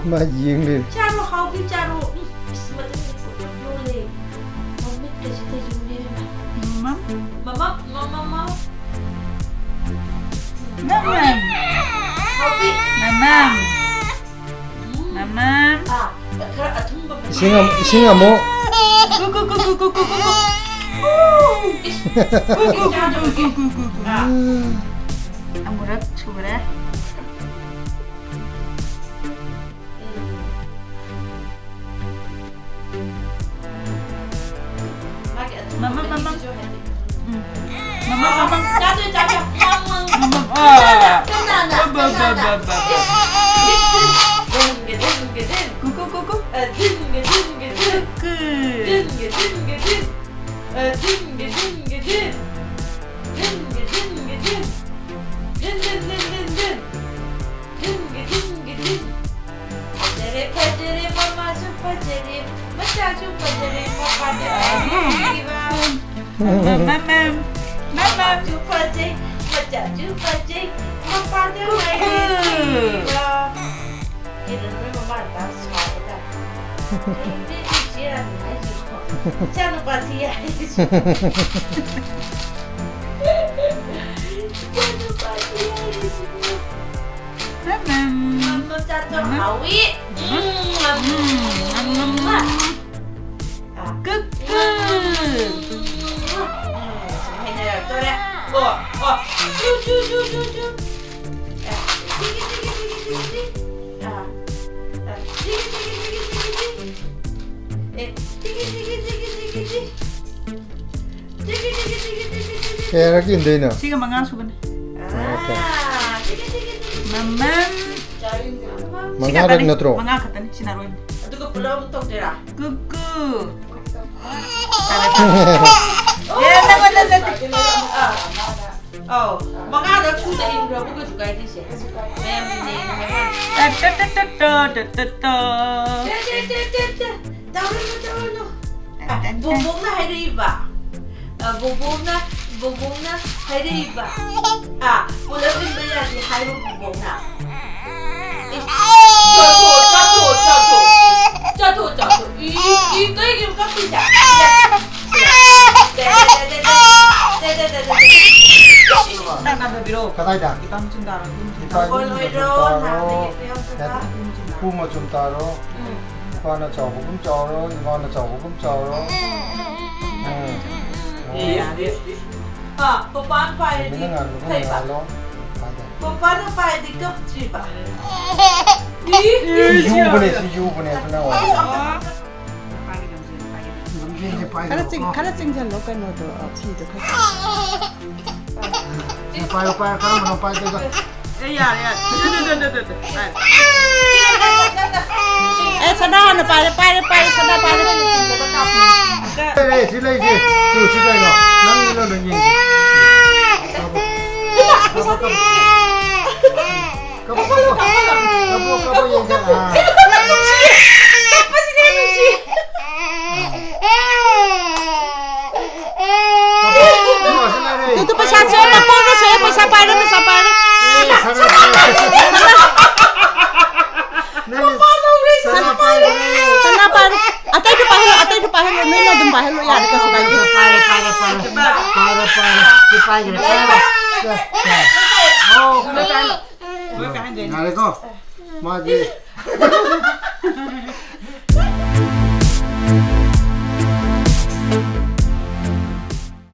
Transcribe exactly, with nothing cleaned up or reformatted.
ꯃꯥ ꯌꯦꯡ ꯂꯩꯔꯦ꯫ ꯆꯥꯔꯣ, ꯍꯥꯎꯕꯤ, ꯆꯥꯔꯣ꯫ ꯎꯝ, ꯏꯁ, ꯃꯇꯨꯝꯁꯦ ꯄꯨꯂꯞ ꯌꯣꯜꯂꯦ꯫ ꯃꯃꯤꯠꯀꯁꯦ ꯇꯩꯖꯨꯝꯅꯦ ꯏꯕꯦꯝꯃ꯫ ꯃꯃꯝ꯫ ꯃꯃꯝ, ꯃꯃꯝ, ꯃꯃꯝ꯫ ꯃꯃꯝ꯫ ꯍꯥꯎꯕꯤ꯫ ꯃꯃꯝ꯫ ꯎꯝ꯫ ꯃꯃꯝ꯫ ꯑꯥ, ꯈꯔ ꯑꯊꯨꯝꯕ ꯃꯍꯤ꯫ ꯏꯁꯤꯡ ꯑꯃ-, ꯏꯁꯤꯡ ꯑꯃꯨꯛ꯫ ꯀꯨ, ꯀꯨ, ꯀꯨ꯫ ꯏꯁ꯫ ꯀꯨ, ꯀꯨ, ꯀꯨ꯫ ꯑꯥ꯫ ꯑꯃꯨꯔꯛ ꯁꯨꯔꯦ꯫ ꯎꯝ꯫ ꯃꯥꯒꯤ ꯑꯊꯨꯝꯕ ꯃꯃꯥ, ꯃꯃꯥ꯫ ꯃꯍꯤꯁꯤꯁꯨ ꯍꯥꯏꯗꯤ꯫ ꯎꯝ꯫ ꯃꯃꯥ, ꯃꯃꯥ꯫ ꯆꯥꯗꯣꯏ, ꯆꯥꯗꯣꯏ꯫ ꯃꯃꯥ꯫ ꯃꯃꯥ꯫ ꯀꯅꯥꯅ? ꯕ, ꯕ, ꯕ, ꯀꯅꯥꯅ? ꯕ, ꯕ꯫ ꯙꯤꯟꯒ, ꯙꯤꯟꯒ, ꯙꯤꯟ꯫ ꯀꯨ, ꯀꯨ, ꯀꯨ, ꯀꯨ꯫ ꯑ, ꯙꯤꯟꯒ, ꯙꯤꯟꯒ, ꯙꯤꯟ꯫ ꯀꯨ, ꯀꯨ꯫ ꯙꯤꯟꯒ, ꯙꯤꯟꯒ, ꯙꯤꯟ꯫ ꯑ, ꯙꯤꯟꯒ, ꯙꯤꯟꯒ, ꯙꯤꯟ꯫ ꯙꯤꯟꯒ, ꯙꯤꯟꯒ, ꯙꯤꯟ꯫ ꯙꯤꯟ, ꯙꯤꯟ, ꯙꯤꯟ, ꯙꯤꯟ, ꯙꯤꯟ꯫ ꯙꯤꯟꯒ, ꯙꯤꯟꯒ, ꯙꯤꯟ꯫ ꯐꯖꯔꯦ, ꯐꯖꯔꯦ, ꯃꯃꯥꯁꯨ ꯐꯖꯔꯦ, ꯃꯆꯥꯁꯨ ꯐꯖꯔꯦ, ꯃꯄꯥꯗ ꯍꯥꯏꯕꯤꯕ꯫ ꯃꯃꯝ, ꯃꯃꯝ꯫ ꯃꯃꯥꯁꯨ ꯐꯖꯩ, ꯃꯆꯥꯁꯨ ꯐꯖꯩ, ꯃꯄꯥꯗ ꯍꯥꯏꯕꯤꯕ꯫ ꯀꯩꯅꯣ, ꯅꯣꯏ ꯃꯃꯥ ꯃꯄꯥ ꯁꯥꯎꯕ ꯇꯥꯔꯦ꯫ ꯀꯩꯅꯣ, ꯅꯣꯏ ꯏꯆꯦ ꯔꯥꯅꯤ ꯍꯥꯏꯁꯤꯕꯣ? ꯏꯆꯥꯅꯨꯄꯥ ꯊꯤ ꯍꯥꯏꯁꯤꯕꯣ? ꯏꯆꯥꯅꯨꯄꯥ ꯊꯤ ꯍꯥꯏꯁꯤꯕꯣ? ꯃꯃꯝ꯫ ꯃꯃꯝ ꯆꯥꯛꯇꯣ ꯃꯃꯝ꯫ ꯍꯥꯎꯏ꯫ ꯎꯝ, ꯎꯝ, ꯎꯝ, ꯎꯝ꯫ ꯎꯝ꯫ ꯑꯥ꯫ ꯀꯨꯀꯨ꯫ ꯎꯝ, ꯁꯨꯝ ꯍꯩꯅꯔꯛꯇꯣꯔꯦ꯫ ꯑꯣ, ꯑꯣ꯫ ꯆꯨ, ꯆꯨ, ꯆꯨ, ꯆꯨ, ꯆꯨ꯫ ꯑꯥ꯫ ꯆꯤꯛꯏ, ꯆꯤꯛꯏ, ꯆꯤꯛꯏ, ꯆꯤꯛꯏ, ꯆꯤꯛꯏ꯫ ꯑꯥ꯫ ꯑꯥ꯫ ꯆꯤꯛꯏ, ꯆꯤꯛꯏ, ꯆꯤꯛꯏ, ꯆꯤꯛꯏ, ꯆꯤꯛꯏ꯫ ꯑꯦ, ꯆꯤꯛꯏ, ꯆꯤꯛꯏ, ꯆꯤꯛꯏ, ꯆꯤꯛꯏ꯫ ꯀꯌꯥꯔꯛ ꯏꯟꯗꯣꯏꯅꯣ? ꯁꯤꯒ ꯃꯉꯥ ꯁꯨꯕꯅꯦ꯫ ꯑꯣꯀꯦ꯫ ꯃꯃꯝ꯫ ꯁꯤ ꯃꯉꯥꯔꯛ ꯈꯛꯇꯅꯤ, ꯅꯠꯇ꯭ꯔꯣ? ꯃꯉꯥ ꯈꯛꯇꯅꯤ, ꯁꯤꯅ ꯑꯔꯣꯏꯕ꯫ ꯑꯗꯨꯒ ꯄꯨꯂꯞ ꯑꯃꯨꯛ ꯇꯧꯗꯣꯏꯔꯥ? ꯀꯨꯀꯨ꯫ ꯇꯥꯔꯦ, ꯇꯥꯔꯦ꯫ ꯑꯦ, ꯅꯪꯉꯣꯟꯗ ꯅꯠꯇꯦ꯫ ꯑꯥ꯫ ꯑꯧ, ꯃꯉꯥꯔꯛ ꯁꯨꯅ ꯏꯟꯈ꯭ꯔꯕ ꯀꯩꯁꯨ ꯀꯥꯏꯗꯦ ꯁꯦ꯫ ꯃꯌꯥꯝꯒꯤꯅꯦꯅ ꯍꯥꯏꯕ ꯋꯥꯅꯤ꯫ ꯇ, ꯇ, ꯇ꯫ ꯇꯧꯔꯨꯅꯨ, ꯇꯧꯔꯨꯅꯨ꯫ ꯑ, ꯇꯟ, ꯇꯟ, ꯇꯟ꯫ ꯕꯣꯕꯣꯛꯅ ꯍꯥꯏꯔꯛꯏꯕ꯫ ꯑ, ꯕꯣꯕꯣꯛꯅ, ꯕꯣꯕꯣꯛꯅ ꯍꯥꯏꯔꯛꯏꯕ꯫ ꯑ, ꯄꯨꯂꯞ ꯏꯟꯕ ꯌꯥꯗꯦ ꯍꯥꯏꯕ ꯕꯣꯕꯣꯛꯅ꯫ ꯏꯁ, ꯆꯠꯊꯣꯛꯑꯣ, ꯀꯗꯥꯏꯗ? ꯏꯄꯥ ꯃꯆꯤꯟ ꯇꯥꯔꯣ, ꯏꯄꯥ ꯃꯆꯤꯟ ꯇꯥꯔꯣ꯫ ꯀꯣꯜ ꯑꯣꯏꯔꯣ, ꯅꯍꯥꯛꯅ ꯌꯦꯛꯄ ꯌꯥꯎꯗꯕ꯫ ꯏꯄꯨ ꯃꯆꯨꯝ ꯇꯥꯔꯣ꯫ ꯎꯝ꯫ ꯏꯄꯥꯅ ꯆꯥꯎꯕꯒꯨꯝ ꯆꯥꯎꯔꯣ, ꯏꯃꯥꯅ ꯆꯥꯎꯕꯒꯨꯝ ꯆꯥꯎꯔꯣ꯫ ꯎꯝ꯫ ꯑꯦ, ꯌꯥꯔꯦ꯫ ꯑꯥ, ꯄꯄꯥꯅ ꯄꯥꯏꯔꯗꯤ ꯅꯨꯃꯤꯠꯅ ꯉꯥꯟꯕꯒꯨꯝ ꯐꯩꯕ꯫ ꯉꯥꯜꯂꯣ꯫ ꯄꯄꯥꯅ ꯄꯥꯏꯔꯗꯤ ꯀꯞꯇ꯭ꯔꯤꯕ꯫ ꯁꯤ ꯌꯨꯕꯅꯦ, ꯁꯤ ꯌꯨꯕꯅꯦ, ꯑꯗꯨꯅ ꯑꯣꯏꯔꯦ꯫ ꯂꯝꯖꯦꯟꯁꯦ ꯈꯔ ꯆꯤꯡ-, ꯄꯥꯏꯒꯅꯨꯀꯣ꯫ ꯈꯔ ꯆꯤꯡꯁꯤꯜꯂꯣ ꯀꯩꯅꯣꯗꯣ, ꯑ, ꯐꯤꯗꯣ ꯈꯔ꯫ ꯁꯤ ꯄꯥꯏꯌꯨ, ꯄꯥꯏꯌꯨ, ꯀꯔꯝꯕꯅꯣ ꯄꯥꯏꯗꯣꯏꯗꯣ? ꯑꯦ, ꯌꯥꯔꯦ, ꯌꯥꯔꯦ꯫ ꯗꯨ, ꯗꯨ, ꯗꯨ, ꯗꯨ, ꯗꯨ, ꯗꯨ꯫ ꯑꯦ, ꯁꯅꯥ ꯍꯥꯟꯅ ꯄꯥꯏꯔꯦ, ꯄꯥꯏꯔꯦ, ꯄꯥꯏꯔꯦ, ꯁꯅꯥ ꯄꯥꯏꯔꯦ꯫ ꯂꯩꯔꯦ, ꯁꯤ ꯂꯩꯁꯦ꯫ ꯇꯨ, ꯁꯤ ꯀꯩꯅꯣ? ꯅꯪꯒꯤꯔꯣ, ꯅꯪ ꯌꯦꯡꯁꯤ꯫ ꯀꯥꯞꯄꯣ꯫ ꯀꯥꯞꯄꯣ, ꯀꯥꯞꯄꯣ꯫ ꯀꯥꯞꯄꯣ, ꯀꯥꯞꯄꯣ꯫ ꯀꯥꯞꯄꯣ, ꯀꯥꯞꯄꯣ, ꯌꯦꯡꯁꯦ꯫ ꯑꯥ꯫ ꯀꯞꯄꯁꯤꯅ ꯍꯦꯟꯅ ꯅꯨꯡꯁꯤ꯫ ꯇꯨ, ꯇꯨ, ꯄꯩꯁꯥ ꯁꯦ, ꯃꯀꯣꯛꯅ ꯁꯦ, ꯄꯩꯁꯥ ꯄꯥꯏꯔꯦ, ꯄꯩꯁꯥ ꯄꯥꯏꯔꯦ꯫ ꯃꯄꯥ ꯂꯧꯔꯦ, ꯁꯅꯥ ꯄꯥꯏꯔꯦ꯫ ꯁꯅꯥ ꯄꯥꯏꯔꯦ꯫ ꯑꯇꯩꯗꯨ ꯄꯥꯏꯍꯜꯂꯣ, ꯑꯇꯩꯗꯨ ꯄꯥꯏꯍꯜꯂꯣ, ꯅꯣꯏꯅ ꯑꯗꯨꯝ ꯄꯥꯏꯍꯜꯂꯣ, ꯌꯥꯔꯦ, ꯀꯩꯁꯨ ꯀꯥꯏꯗꯦ꯫ ꯄꯥꯏꯔꯦ, ꯄꯥꯏꯔꯦ, ꯄꯥꯏꯔꯦ꯫ ꯄꯥꯏꯔꯦ, ꯄꯥꯏꯔꯦ꯫ ꯁꯤ ꯄꯥꯏꯈ꯭ꯔꯦ, ꯄꯥꯏꯔꯦ꯫ ꯑꯣ꯫ ꯌꯥꯔꯦꯀꯣ? ꯃꯥꯗꯤ